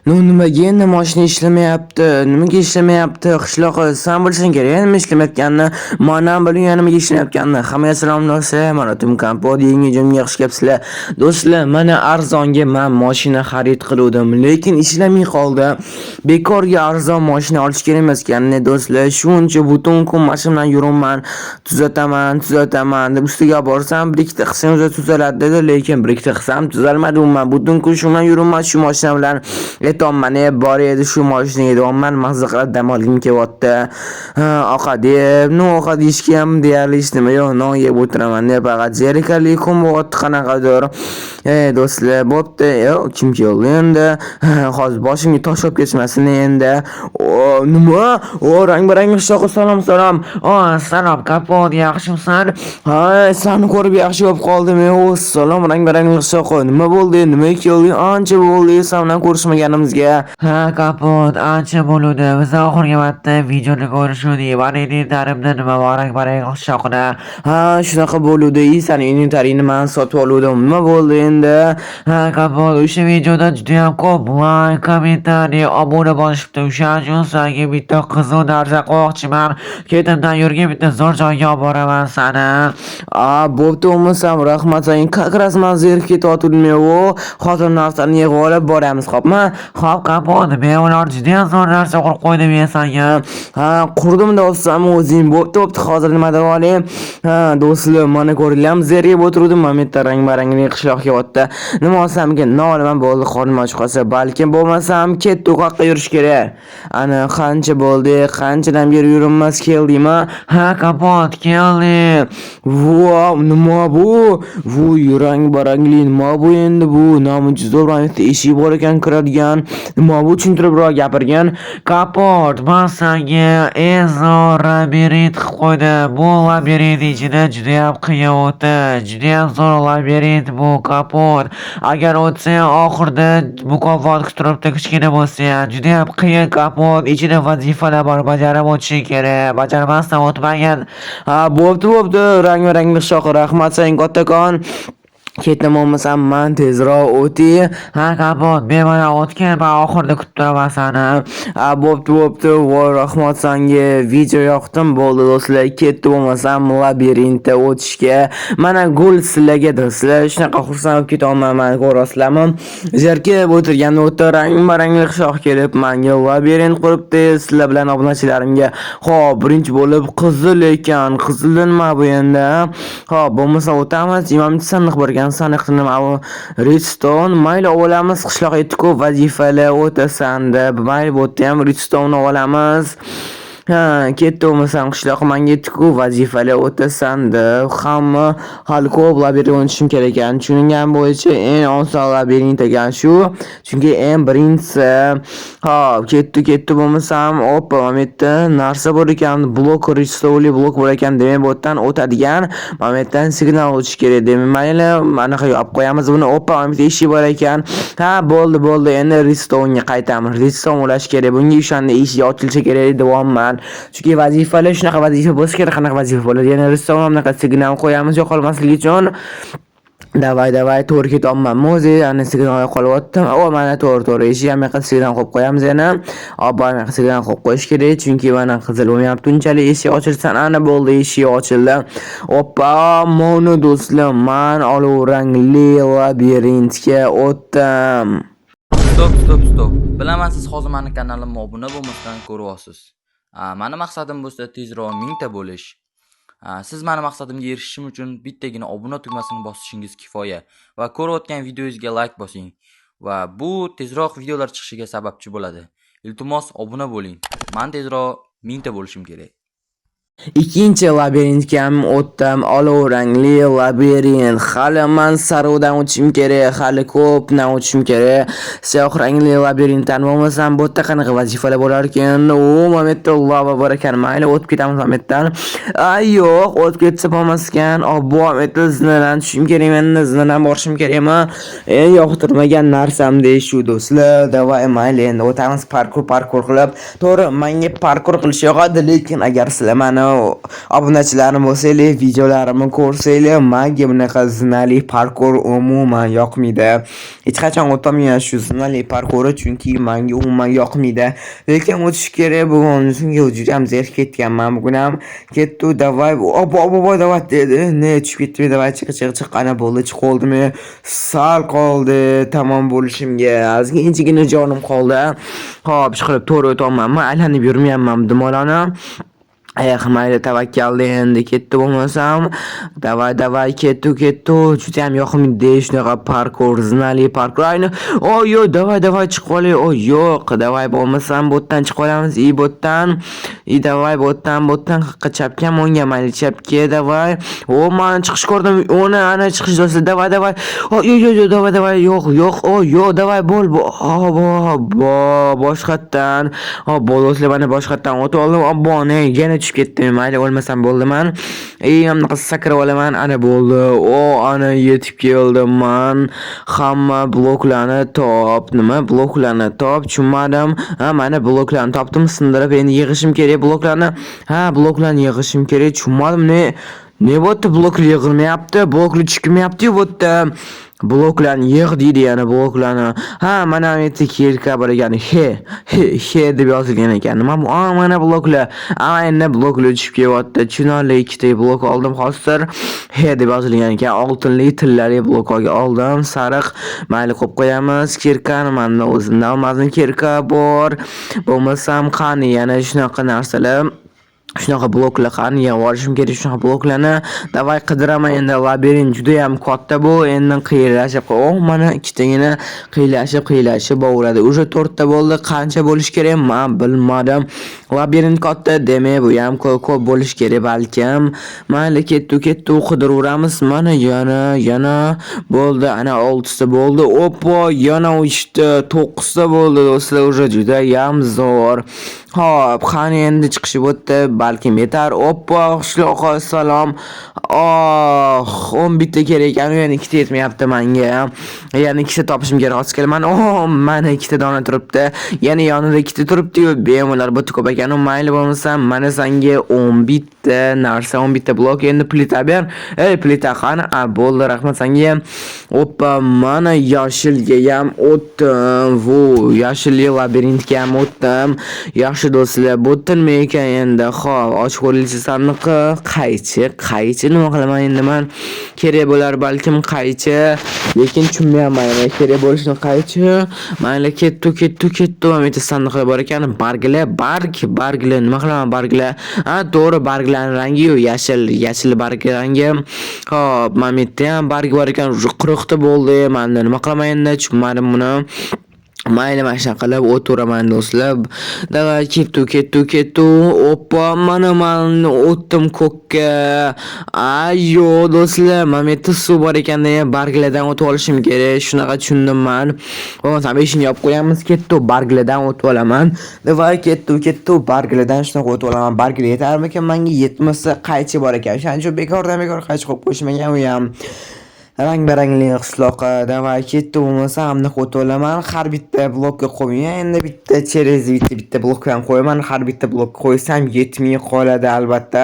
Ну, nimaga endi mashina ishlamayapti? Nimaga ishlamayapti? Qishloq, san bilishing kerak, nima ishlamayotganini. Man ham bilmayman nimaga ishlamayotganini. Hammaga salom, do'stlar. Mana Tum Kompot yangi joyga xush kelibsizlar. Do'stlar, mana arzonga man mashina xarid qiluvdim, lekin ishlamay qoldi. Bekorga arzon mashina olish kerak emas ekan, do'stlar. Shuncha butun kun mashina bilan yuribman, tuzataman, tuzataman deb ustiga borsam, bir ikkita qilsam o'zi tuzaladi dedi, lekin bir ikkita qilsam tuzalmadi umuman. Butun kun shu bilan yuribman, shu mashina bilan. Aytyapman, bor edi shu mashinaga deyapman, mazza qilib dam olgim kelyapti. Ha, ovqat yeb, ну, ovqat yeyishga ham deyarli hech nima yo'q, non yeb o'tiraman deb faqat zerikarli kun bo'lyapti qanaqadir. Ey do'stlar, bo'pti. Yo, kim keldi endi? Hozir boshimga tosh olib ketmasin endi. O, nima? O, rang-barang qishloqqa salom, salom. O, salom, Kapot, yaxshimisan? Ha, seni ko'rib yaxshi bo'lib qoldim. O, salom, rang-barang qishloqqa. Nima bo'ldi? Nima kelding? Ancha bo'ldi sen bilan ko'rishmaganimizga. Ha, Kapot, ancha bo'luvdi. Biz oxirgi marta videoni ko'rishuvdik. Mani inventarimda nima bor, rang-barang qishloqda? Ha, shunaqa bo'luvdi. I, sani inventaringni man sotib oluvdim. Nima bo'ldi endi? Ha, Kapot, o'sha videoda judayam ko'p layk, kommentariy, obuna bo'lishibdi. O'shaning uchun senga bitta qiziq narsa qo'ymoqchiman. Ketimdan yurgin, bitta zo'r joyga olib boraman sani. A, bo'pti bo'lmasam, rahmat senga. Как раз man zerikib ketayotgandim. O, hozir narsani yig'ib olib boramiz, xo'pmi? Xo'p, Kapot, bemalol, judayam zo'r narsa qurib qo'ydim men senga. Ha, qurdim do'stim o'zing. Bo'pti, bo'pti, hozir nima deb olay? Ha, do'stlar, mana ko'ringlar, zerikib o'tiruvdim. Mana bu yerda rang-barangli qishloq kelyapti. Nima olsam ekan? Nima olaman? Bo'ldi, qornim och qolsa, balkim bo'lmasam ketdi, u yurish kerak. Ana qancha bo'ldi? Qanchadan beri yuribmiz, keldikmi? Ha, Kapot, keldik. Vau, nima bu? Vuy, rang-barangli nima bu endi bu? Namuncha zo'r, mana bitta eshik bor ekan kiradigan. Nima bu? Tushuntirib biror gapirgin. Kapot, man senga eng zo'r labirint qilib qo'ydim. Bu labirint ichida judayam qiyin o'tish. Judayam zo'r labirint bu, Kapot. Agar o'tsang, oxirida mukofot kutib turibdi, kichkina bo'lsa ham. Judayam qiyin, Kapot. Ichida vazifalar bor, bajarib o'tishing kerak. Bajarmasdan o'tmagin. Ha, bo'pti, bo'pti. Rang-barangli qishloq, rahmat senga kattakon. Ketdim bo'lmasam man tezroq o'tay. Ha, Kapot, bemalol o'tgin, man oxirida kutib turaman seni. Ha, bo'pti, bo'pti. Voy, rahmat senga. Video yoqdim. Bo'ldi, do'stlar, ketdi bo'lmasam labirintda o'tishga. Mana gul sizlarga, do'stlar. Shunaqa xursand bo'lib ketyapman, mana ko'rasizlarmi? Zerikib o'tirganda o'ta rang-barangli qishloq kelib menga labirint quribdi sizlar bilan obunachilarimga. Xo'p, birinchi bo'lib qizil ekan. Qizil nima bu endi? Xo'p, bo'lmasa o'tamiz. Imom sandiq bor ekan. Sandiqni nima bu? Redstone. Mayli, olamiz. Qishloq aytdi-ku, vazifalar o'tasan deb. Mayli, bu yerda ham redstone olamiz. Ha, ketdi bo'lmasam qishloq menga aytdi-ku, vazifalar o'tasan deb. Hamma hali ko'p labirint o'tishim kerak ekan. Tushungan bo'yicha eng oson labirint ekan shu. Chunki eng birinchisi. Hop, ketdi, ketdi bo'lmasam, oppa, mana bu yerda narsa bor ekan. Blok, redstone blok bor ekan. Demak, bu yerdan o'tadigan, mana bu yerdan signal o'tish kerak. Demak, mayli, anaqa yopib qo'yamiz buni. Oppa, mana bu yerda eshik bor ekan. Ha, bo'ldi, bo'ldi. Endi redstone'ga qaytamiz. Redstone ulash kerak. Bunga o'shanda eshik ochilishi kerak deyapman. Chunki vazifalar shunaqa vazifa bo'lsa kerak, qanaqa vazifa bo'ladi? Yana redstone bunaqa signal qo'yamiz yo'qolmasligi uchun. Давай, давай, to'g'ri ketyapmanmi o'zi? Ana signal yo'qolyapti. O, mana to'g'ri, to'g'ri. Eshik ham yoqqa signal qo'yib qo'yamiz yana. Hop, mana signal qo'yib qo'yish kerak, chunki mana qizil bo'lmayapti unchalik. Eshik ochilsa, ana bo'ldi, eshik ochildi. Oppa, mana do'stlar, man olov rangli labirintga o'tdim. Стоп, стоп, стоп. Bilaman, siz hozir mani kanalimga obuna bo'lmasdan ko'ryapsiz. Mani maqsadim bo'lsa tezroq 1000 ta bo'lish. Siz mani maqsadimga erishishim uchun bittagina obuna tugmasini bosishingiz kifoya va ko'rayotgan videongizga like bosing va bu tezroq videolar chiqishiga sababchi bo'ladi. Iltimos, obuna bo'ling. Man tezroq 1000 ta bo'lishim kerak. Ikkinchi labirintga ham o'tdim. Olov rangli labirint. Hali man sariqdan o'tishim kerak, hali ko'pdan o'tishim kerak. Siyoh rangli labirintdan bo'lmasam, bu yerda qanaqa vazifalar bo'lar ekan? U, mana bu yerda lava bor ekan. Mayli, o'tib ketamiz mana bu yerdan. Ay, yo'q, o'tib ketsa bo'lmas ekan. Bu yerda zinadan tushishim kerak, endi zinadan borishim kerakmi? Eng yoqtirmagan narsam shu, do'stlar. Давай, mayli, endi o'tamiz parkur, parkur qilib. To'g'ri, menga parkur qilish yoqadi, lekin agar sizlar mani Obunachilarim bo'lsanglar, videolarimni ko'rsanglar, menga bunaqa zinali parkur umuman yoqmaydi. Hech qachon o'tolmayman shu zinali parkuri, chunki menga umuman yoqmaydi. Lekin o'tish kerak bugun, chunki juda ham zerikib ketganman bugun ham. Ketdi, давай. Obo, obo, давай dedi. Ne, tushib ketdim. Давай, chiq, chiq, chiq. Ana, bo'ldi, chiqib oldim. Sal qoldi tamom bo'lishimga. Ozginchigina jonim qoldi. Xo'p, ishqilib to'g'ri o'tyapmanmi? Aylanib yurmayapman dumaloqni. Eh, mayli, tavakkaldi, endi ketdi bo'lmasam. Давай, давай, ketdi, ketdi. Judayam yoqmaydi shunaqa parkur, zinali parkur. Ayni, oy, yo'q, давай, давай, chiqib olay. Oy, yo'q, давай, bo'lmasam bu yerdan chiqib olamiz. И bu yerdan, и давай, bu yerdan, bu yerdan qayerqa, chapgami, o'ngga? Mayli, chapga, давай. O, mana chiqish ko'rdim. Uni, ana chiqish, do'stlar. Давай, давай. O, yo'q, yo'q, yo'q, давай, давай. Yo'q, yo'q, o, yo'q, давай, bo'l. Bo, bo, boshqatdan. Hop, bo'ldi, do'stlar, mana boshqatdan o'tib oldim. Obbo, ne, yana tushib ketdim. Mayli, o'lmasam bo'ldiman. И bunaqa sakrab olaman. Ana, bo'ldi. O, ana, yetib keldim man. Hamma bloklarni top. Nima? Bloklarni top. Tushunmadim. Ha, mana bloklarni topdim. Sindirib endi yig'ishim kerak bloklarni. Ha, bloklarni yig'ishim kerak. Tushunmadim. Ne? Ne bo'pti? Bloklar yig'ilmayapti. Bloklar tushmayapti-yu bu yerda. Bloklarni yig' deydi yana, bloklarni. Ha, mana bu yerda кирка bor ekan. H, H, H deb yozilgan ekan. Nima bu? A, mana bloklar. A, endi bloklar tushib kelyapti. Tushunarli, ikkita blok oldim hozir. H deb yozilgan ekan. Oltinli, tillali blok oldim. Sariq. Mayli, qo'yib qo'yamiz. Кирка ni menda o'zimda алмазный кирка bor. Bo'lmasam qani yana shunaqa narsalar. Shunaqa bloklar qani, yig'ib olishim kerak shunaqa bloklarni. Давай, qidiraman endi, labirint judayam katta bu. Endi qiyinlashib, oh, mana ikkitagina qiynalashib, qiynalashib boraveradi. Уже to'rtta bo'ldi. Qancha bo'lishi kerak, men bilmadim. Labirint katta, demak, bu ham ko'p bo'lishi kerak balkim. Mayli, ketdi, ketdi, qidiraveramiz. Mana yana, yana bo'ldi. Ana, oltita bo'ldi. Oppo, yana uchta, to'qqizta bo'ldi, do'stlar, уже judayam zo'r. Xo'p, qani endi chiqishi bu yerda, balkim yetar. Oppo, qishloqqa salom. Oh, 11 ta kerak ekan, yana ikkita yetmayapti menga. Yana ikkita topishim kerak hozir kelaman. Oh, mana ikkita dona turibdi. Yana yonida ikkita turibdi-yu, bemalol bu yerda ko'p ekan. Mayli bo'lmasam, mana senga 11 ta narsa, 11 ta blok. Endi plita ber. Ey, plita qani? A, bo'ldi, rahmat senga. Oppa, mana yoshilga ham o'tdim. Vu, yashilli labirintga ham o'tdim. Yaxshi, do'stlar, bu nima ekan endi? Xo'p, ochib ko'raylik sandiqni. Qaychi, qaychi nima qilaman endi man? Kerak bo'lar balkim qaychi, lekin tushunmayapman yana kerak bo'lishini qaychi. Mayli, ketdi, ketdi, ketdi. Mana bu yerda sandiqlar bor ekan. Barglar, barg, barglar, nima qilaman barglar? Ha, to'g'ri, barglarning rangi-yu yashil, yashil barg rangi. Xo'p, mana bu yerda ham barg bor ekan. Уже 40 ta bo'ldi. Manda nima qilaman endi? Tushunmadim buni. Mayli, mana shunaqa qilib o'tiraman, do'stlar. Давай, ketdi, ketdi, ketdi. Oppa, mana man o'tdim ko'kka. Ayyo, do'stlar, mana bu yerda suv bor ekanda, barglardan o'tib olishim kerak. Shunaqa tushundim man. Bo'lmasam eshikni yopib qo'yamiz. Ketdi, barglardan o'tib olaman. Давай, ketdi, ketdi, barglardan shunaqa o'tib olaman. Barglar yetarmikan menga? Yetmasa qaychi bor ekan. O'shaning uchun bekordan bekor qaychi qo'yib qo'yishmagan u ham. Rang-barangli qishloqqa. Давай, ketdi, bo'lmasa bunaqa o'tib olaman. Har bitta blokka qo'ymayman. Endi bitta через bitta bitta blokdan qo'yaman. Har bitta blokka qo'ysam yetmay qoladi albatta.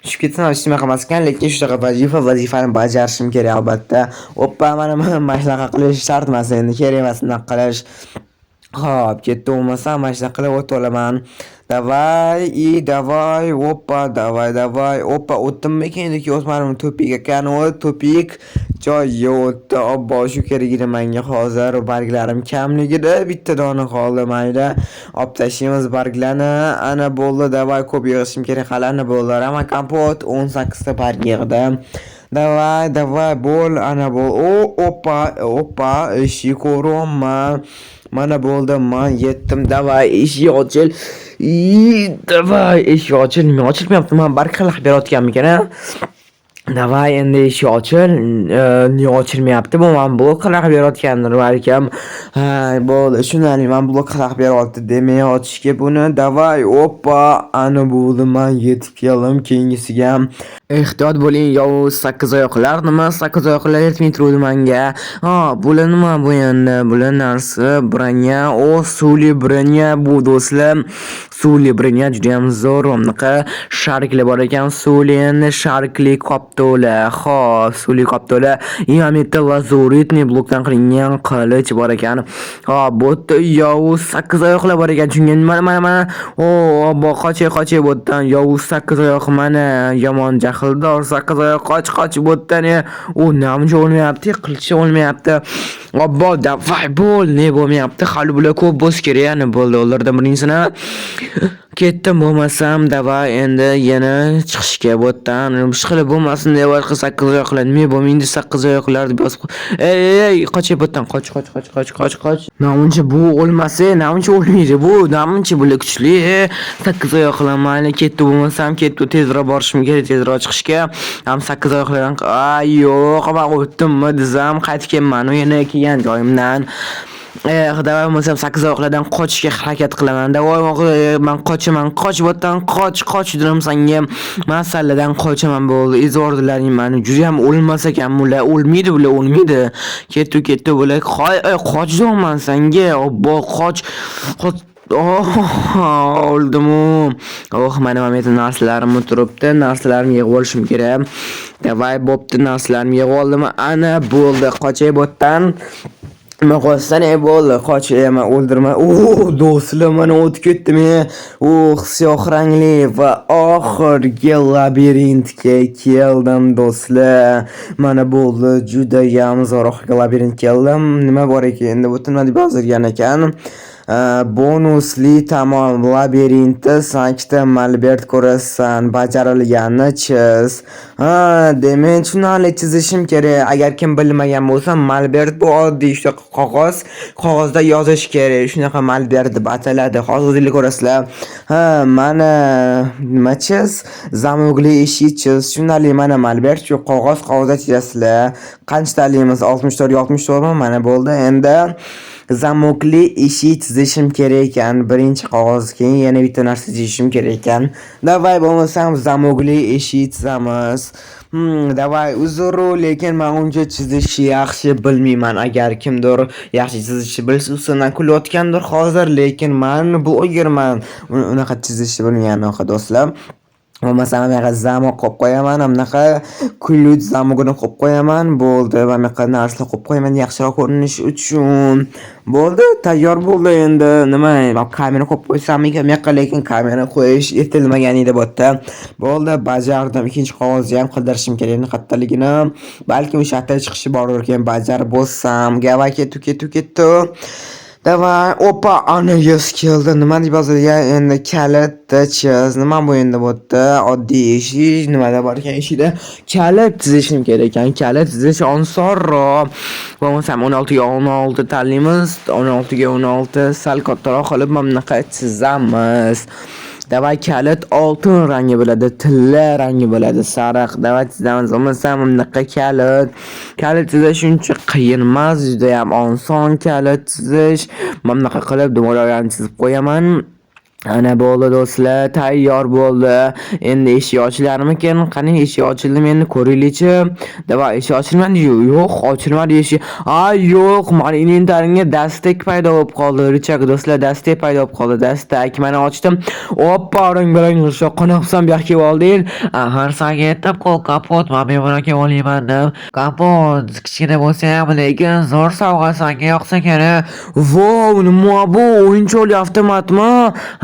Tushib ketsam hech nima qilmas ekan, lekin shunaqa vazifa, vazifani bajarishim kerak albatta. Oppa, mana shunaqa qilish shart emas endi, kerak emas bunaqa qilish. Xo'p, ketdi, bo'lmasa mana shunaqa qilib o'tib olaman. Давай, и давай, oppa, давай, давай, oppa, o'tdimmikin yoki o'tmadimmi? Тупик ekan u, тупик joyi o'tdi. Obbo, shu kerak edi menga hozir. Barglarim kamligida bitta dona qoldi, mayli. Olib tashlaymiz barglarni. Ana, bo'ldi, давай, ko'p yig'ishim kerak hali. Ana, bo'ldi. Rama kompot 18 ta barg yig'dim. Давай, давай, bo'l, ana, bo'l. O, oppa, oppa, eshik ko'ryapman. Mana, bo'ldi, man yetdim. Давай, eshik ochil. Давай, eshik ochil. Nima ochilmayapti? Man barg xalaqit berayotganmikan, a? Давай, endi eshik ochil. Niye ochilmayapti? Bu man blok xalaqit berayotgandir balkim. Ha, bo'ldi, tushunarli. Man blok xalaqit beryapti. Demak, ochishga buni. Давай, oppa, ana, bo'ldi, man yetib keldim keyingisiga ham. Ehtiyot bo'ling, yovuz sakkizoyoqlar. Nima, sakkizoyoqlar yetmay turuvdi manga. Ha, bular nima bu endi? Bular narsa броня. O, suvli броня bu, do'stlar. Suvli броня juda ham zo'r. Bunaqa шарик lar bor ekan. Suvli endi шарик li kopto'la. Xo'p, suvli kopto'la. Yana bitta лазуритный blokdan qilingan qilich bor ekan. Hop, bu yerda yovuz sakkizoyoqlar bor ekan. Shunga mana, mana, mana. O, obbo, qochay, qochay bu yerdan. Yovuz sakkizoyoq, mana yomon jahldor sakkizoyoq, qoch, qoch bu yerdan. U namuncha o'lmayapti, qilichi o'lmayapti. Obbo, давай bo'l, ne bo'lmayapti? Hali bular ko'p bo'lsa kerak, yana bo'ldi, o'ldirdim birinchisini. Ketdim bo'lmasam, давай endi yana chiqishga bu yerdan. Ishqilib bo'lmasin deb boshqa sakkizoyoqlar, nima bo'lmaydi sakkizoyoqlar deb yozib. Ey, ey, ey, qochay bu yerdan, qoch, qoch, qoch, qoch, qoch, qoch. Namuncha bu o'lmasa, namuncha o'lmaydi bu, namuncha bular kuchli. Sakkizoyoqlar, mayli, ketdi bo'lmasam, ketdi, tezroq borishim kerak, tezroq chiqishga. Ham sakkizoyoqlardan, ay yo'q, man o'tdimmi desam, qaytib kelman yana kelgan joyimdan. Eh, давай bo'lmasam sakkizoyoqlardan qochishga harakat qilaman. Давай, man qochaman, qoch bu yerdan, qoch, qoch dedim senga. Masaladan qochaman, bo'ldi. Izordilaring mani. Juda ham o'lmas ekan bular, o'lmaydi bular, o'lmaydi. Ketdi, ketdi bular. Qoy, qoch deyapman senga. Obbo, qoch. Qoch. Oh, o'ldim-u. Oh, mana yerda narsalarim turibdi. Narsalarimni yig'ib olishim kerak. Давай, bo'pti, narsalarimni yig'ib oldim. Ana, bo'ldi. Qochay bu yerdan. Nima qilsan, ey, bo'ldi, qoch, ey, man o'ldirma. O, do'stlar, mana o'tib ketdim, e. Oh, siyoh rangli va oxirgi labirintga keldim, do'stlar. Mana bo'ldi, judayam zo'r oxirgi labirint keldim. Nima bor ekan endi? Bu nima deb yozilgan ekan? Bonusli tamom labirintda sakkizta molbert ko'rasan, bajarilganini chiz. Ha, demak, tushunarli, chizishim kerak. Agar kim bilmagan bo'lsa, molbert bu oddiy shunaqa qog'oz, qog'ozda yozish kerak. Shunaqa molbert deb ataladi. Hozir o'zinglar ko'rasizlar. Ha, mana nima chiz? Замок li eshik chiz. Tushunarli, mana molbert shu qog'oz, qog'ozda chizasizlar. Qanchatalimiz? 64 ga 64 mi? Mana bo'ldi. Endi замок li eshik chizishim kerak ekan. Birinchi qog'oz, keyin yana bitta narsa chizishim kerak ekan. Давай bo'lmasam замок li eshik chizamiz. Давай, uzr, lekin men uncha chizishni yaxshi bilmayman. Agar kimdir yaxshi chizishni bilsa, ustidan kulayotgandir hozir, lekin men blogerman. Unaqa chizishni bilmayman unaqa, do'stlar. Bo'lmasam bunaqa замок qo'yib qo'yaman, bunaqa ключ замок ini qo'yib qo'yaman, bo'ldi. Va bunaqa narsalar qo'yib qo'yaman yaxshiroq ko'rinishi uchun. Bo'ldi, tayyor bo'ldi endi. Nima, kamera qo'yib qo'ysammikan bu yoqqa, lekin kamera qo'yish etilmagan edi bu yerda. Bo'ldi, bajardim. Ikkinchi qog'ozni ham qidirishim kerak endi qayerdaligini. Balkim o'sha yerda chiqishi bordir, keyin bajarib bo'lsam. Давай, ketdi, ketdi, ketdi. Давай, опа, ana yoz keldi. Nima deb yozilgan? Endi kalitni chiz. Nima bu endi bu yerda? Oddiy eshik, nimada bor ekan eshikda? Kalit chizishim kerak ekan. Kalit chizish osonroq. Bo'lmasam 16 ga 16 tanlaymiz. 16 ga 16 sal kattaroq qilib mana bunaqa chizamiz. Давай, kalit oltin rangi bo'ladi, tilla rangi bo'ladi, sariq. Давай chizamiz. Bo'lmasam bunaqa kalit. Kalit chizish uncha qiyin emas, juda ham oson kalit chizish. Mana bunaqa qilib dumaloqlarni chizib qo'yaman. Ana bo'ldi, do'stlar, tayyor bo'ldi. Endi eshik ochilarmikin? Qani, eshik ochildimi endi ko'raylikchi. Давай, eshik ochilmadi. Yo'q, ochilmadi eshik. Ay, yo'q, mani inventarimga дастак paydo bo'lib qoldi. Рычаг, do'stlar, дастак paydo bo'lib qoldi. Дастак mana ochdim. Oppa, rang-barang qanaqsan bu yoqqa kelib olding? Axir sanga aytdim-ku, Kompot, man bemalol kelib olayman deb. Kompot, kichkina bo'lsa ham, lekin zo'r sovg'a, sanga yoqsa kerak. Vau, nima bu? O'yinchoqli avtomatmi?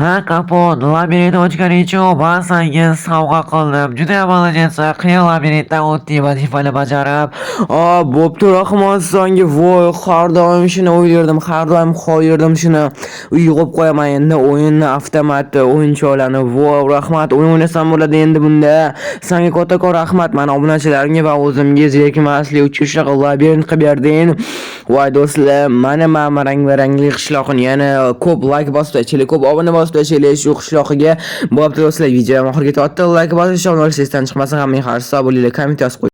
Ha, Kompot, labirint ochganing uchun man senga sovg'a qildim. Juda молодец, qiyin labirintdan o'tding vazifani bajarib. A, bo'pti, rahmat senga. Voy, har doim shuni o'ylardim, har doim xohlardim shuni. Uyga qo'yib qo'yaman endi o'yinni avtomati, o'yinchoqlarni. Voy, rahmat. O'yin o'ynasam bo'ladi endi bunda. Senga kattakon rahmat. Mani obunachilarimga va o'zimga zerikmaslik uchun shunaqa labirint qilib berding. Voy do'stlar, mana mana rang-barangli qishloqni yana ko'p like bosib tashlaylik, ko'p obuna bosib tashlaylik shu qishloqiga. Bo'pti do'stlar, video ham oxiriga yetdi. Like bosish, obuna bo'lish esdan chiqmasin. Hammaga xayr, sog' bo'linglar, komment yozib qo'ying.